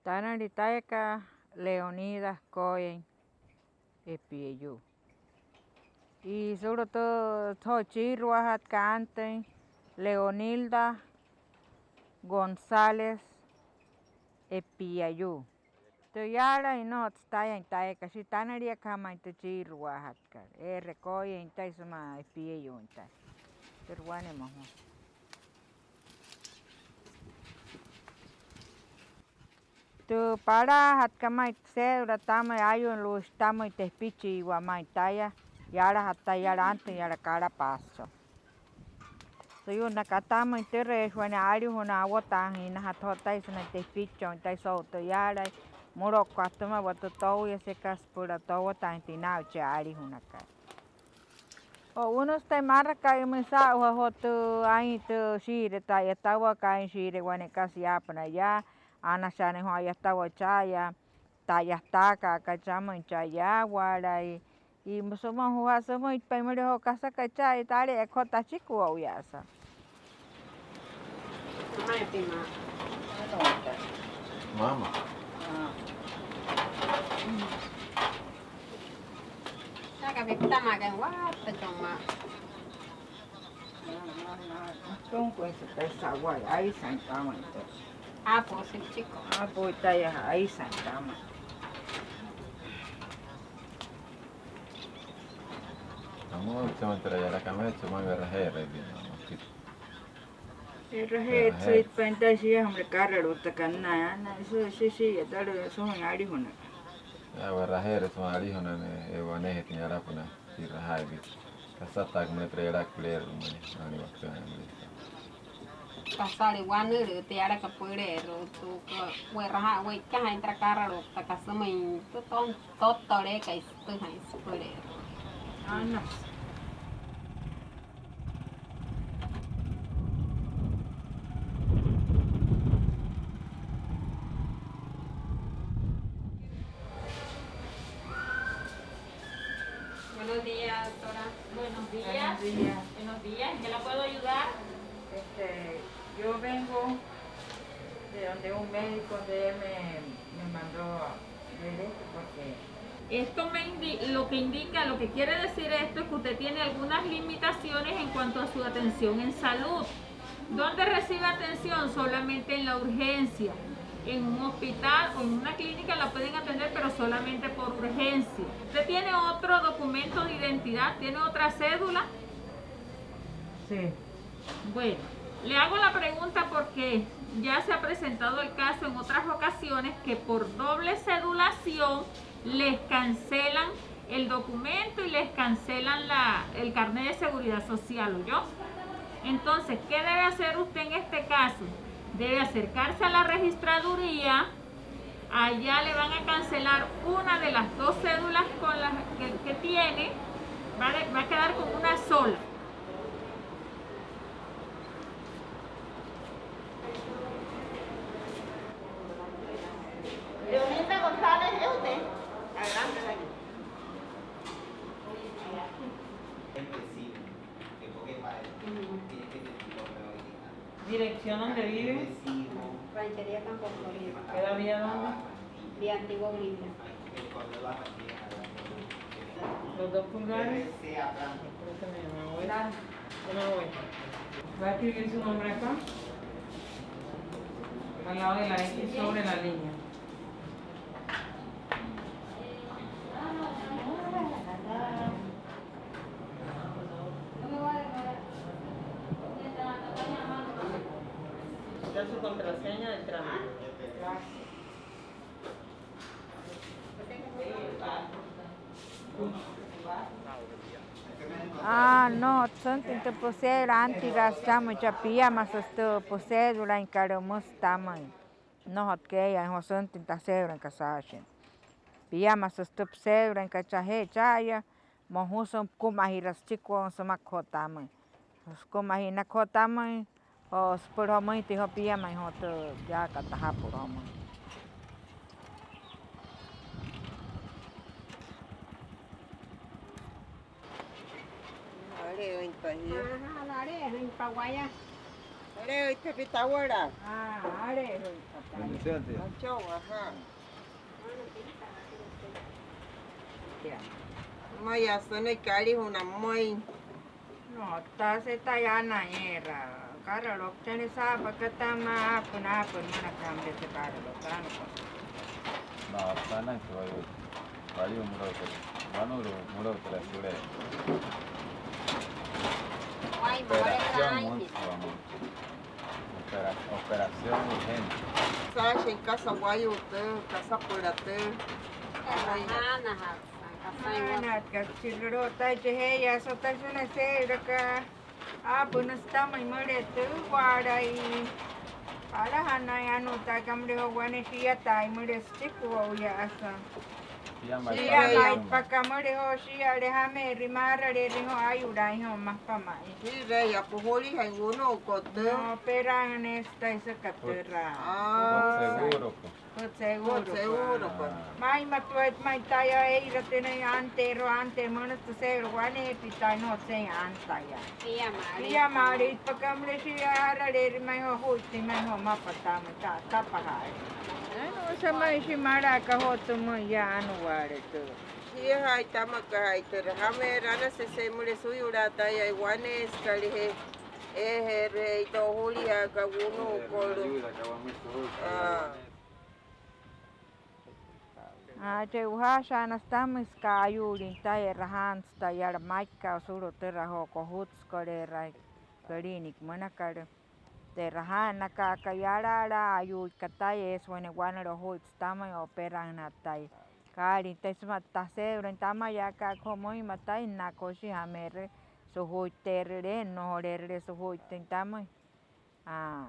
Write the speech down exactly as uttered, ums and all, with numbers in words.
Tanülia tayakat Leonidas Cohen Espiellú. Y sulu'u tü, tü süchiiruajatkat antüin Leonilda González Espiellú. Tü yaalain nnojotsü tayain tayakat, shia tanüliakat ma'i tü süchiiruajatkat. Eere Cohen taya sümaa Espiellú taya. Türa wane'emajüin. Tü palaajatkat ma'i tü cédula tamüin, ayu'luushi tamüin tepichiiwaa ma'i taya, yalajatü taya yala antüin yala Calapazo. Süyu'unaka tamüin türeeshi wane alijuna awotaajüin najatü joo taya sünain tepichoin taya so'u tü yaalain, mülo'ukua atüma waya tü touya, süka süpüla tü awotaajüin tü naa'u chi alijunaka. O'unüsü taya marakaimüin saa'ujaa joo tü aa'in tü shii'iree, tü a'yatawaakat aa'in shii'iree wane kasa yaapünaa yaa, anashaanüin joo a'yatawaa cha'aya, tü a'yataaka'a aka chamüin cha'aya yaawalai. Y sümüin ju'ujaa sümüitpain müle joo kasakai cha'aya, tü ale'eyakat joo tü achiki wo'uyaasa. Mama. Saka piptamakai watta choma. Tunkuinsa taya sa'wai, aisain tamüin tü. Aapüi, chico. Aapüi taya, aisain tamüin. Amou, chon türa yalaka, me chuma weraje'ere bina. Weraje'ere süitpain taya shia, hombre, karalouktakat naya, naya, shi, shi, shi, ya tala, suuin alijuna. Ya, weraje'ere sümaa alijuna, ne, e, waneejatü yalapünaa. Tü raja'i, kasataakat müleka türa yalaka püleerua müleka, nani wattüin müleka. Kasale wanülüü tü yalaka püleerua, tü we'raja'a we'ikajaain türa karalouktakat sümüin tü ton, tottoleekai sütüjaain süpüleerua. Ana. Buenos días, doctora. Buenos días. Buenos días. Buenos días. ¿En qué la puedo ayudar? Este, yo vengo de donde un médico, donde él me, me mandó a ver esto porque... Esto me indi-, lo que indica, lo que quiere decir esto es que usted tiene algunas limitaciones en cuanto a su atención en salud. ¿Dónde recibe atención? Solamente en la urgencia. En un hospital o en una clínica la pueden atender, pero solamente por urgencia. ¿Usted tiene otro documento de identidad? ¿Tiene otra cédula? Sí. Bueno, le hago la pregunta porque ya se ha presentado el caso en otras ocasiones que por doble cedulación les cancelan el documento y les cancelan la, el carnet de seguridad social, ¿oyó? Entonces, ¿qué debe hacer usted en este caso? Debe acercarse a la registraduría, allá le van a cancelar una de las dos cédulas con las que, que tiene, va de, va a quedar con una sola. Leonilda González, ¿es usted? Adelante, doña. Dirección donde vive. Ranchería Campo Florido. ¿Queda vía dónde? Vía Antigua Bolivia. Los dos pulgares. Creo que me, me voy. Dale. Yo me voy. Va a escribir su nombre acá, al lado de la X sobre la línea. Esta es su contraseña del trámite. Gracias. Aa, nnojotsü süntüin tü püseedula antigas chamüin chaa, piamasüsü tü püseedulainkat müsü tamüin. Nnojotsü kee'iyaain joo süntüin tü aseedulainkat saashin. Piamasüsü tü püseedulainkat chajee cha'aya, mojusü sükumajira süchiki wouin sümaka joo tamüin. Sükumajinaka joo tamüin, o süpüla joo müinjatüin joo piamain joo tü yaakat tajapulu'u joo müin. Ale'ejüinpa jia. Ajá, ale'ejüinpa waya. Ale'ejüitpa pia tawala. Aa, ale'ejüitpa. Bendición, tía. Achou, ajá. Müin yaa sünüiki alijuna müin. No, tase taya anain eera. Karaloukta nünain saapa aka tamaa aapünaa, aapünaa münaka amüle tü karaloukta. No, tanain tü wayuu. Wayuu müloukot, wanulu müloukot süle. Operación münsü wamüin. Opera-, operación urgente. Saashin kasa wayuu tü, kasa süpüla tü. Anakat chiloloo taya, chejeya sotashi sünain see'ülaka. Aapünüsü tamüin müle tü wa'alai. Palajanain anuu taya aka müle joo wane shiataai müle süchiki wouyaasa. Shiamaitpa aka müle joo shia'ale jame'erüin, maaraleerüin joo, ayuulaain joo mapa ma'i. Shiire'eya pujulijain wunu'ukot tü. No, peraajüneesü taya süka türa. Seguro. Seguro. Seguro. Ma'i, ma'i taya ee'iratüin anteerü, anteerü münüsü tü see'ülo waneepia taya, no, sünain antaya. Shiamaaliitpa aka müle shia, aaraleerüin ma'i joo, ju'itüin ma'i joo mapa tamüin, ta, tapajaale. Anuu sama'i shia, malaaka joo sümüin yaa anuwaale tü. Shiajaain tamakajaain türa, jameerü anasü süse müle suyulaa taya, waneesükalüje, eejeerüje, tü juliaaka wunu'ukot. Aa. Aa, che'ojaashii anasü tamüin süka ayuulin taya, e'rajaansü taya yala maikat sulu'u türa joo kojutsükoleerü clínica münakat. Te'rajaain naka aka yalala, ayuuika taya, eesü wane wanülüü ojuitse tamüin, operaajünaa taya. Kaalin taya sümaa tase'elüin tamayaa aka joo müinma taya, nünain koshi jameerü sujuitteerüle, nnojoleerüle sujuitüin tamüin. Aa.